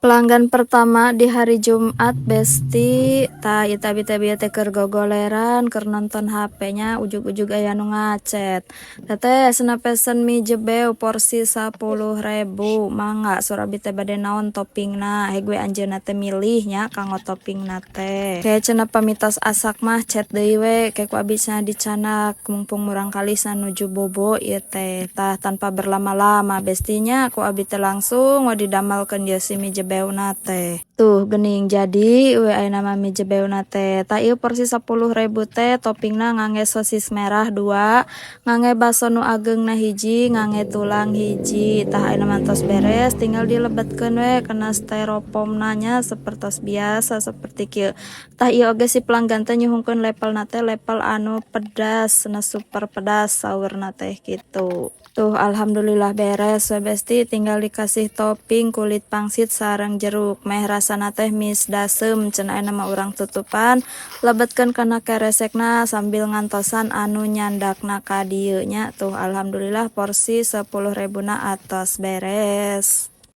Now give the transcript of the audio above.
Pelanggan pertama di hari Jumat, Besti. Tah, ieu teh abi teh bieu teh keur gogoleran, keur nonton HP nya, ujug-ujug aya nu ngachat. "Teteh," cenah, "pesen mie jebew porsi 10.000, mangga." Saur abi teh, "Bade naon toppingna?" Heg we anjeunna teh milih nya kanggo toppingna teh. "Ke," cenah, "pami tos asak mah chat deui we." Ke ku abi cenah dicandak, mumpung murangkalih nuju bobo ieu teh. Tah, tanpa berlama-lama, Besti nya, ku abi teh langsung we didamelkeun ieu si mie jebewna teh. Tuh geuning, jadi we ayeuna mah mie jebewna teh. Tah, ieu porsi 10.000 teh toppingna ngangge sosis merah 2, ngangge baso nu ageungna hiji, ngangge tulang hiji. Tah, ayeuna mah tos beres, tinggal dilebetkeun we kana styrofoamna nya, sapertos biasa seperti kieu. Tah, ieu oge si pelanggan teh nyuhunkeun levelna teh level anu pedas, na super pedas saurna teh kitu. Tuh, alhamdulillah beres we, Besti, tinggal dikasih topping kulit pangsit sareng jeruk. "Meh rasana teh misdaseum," cenah. Ayeuna mah urang tutupan, lebetkeun kana keresekna sambil ngantosan anu nyandakna ka dieu nya. Tuh, alhamdulillah porsi 10.000 na atos beres.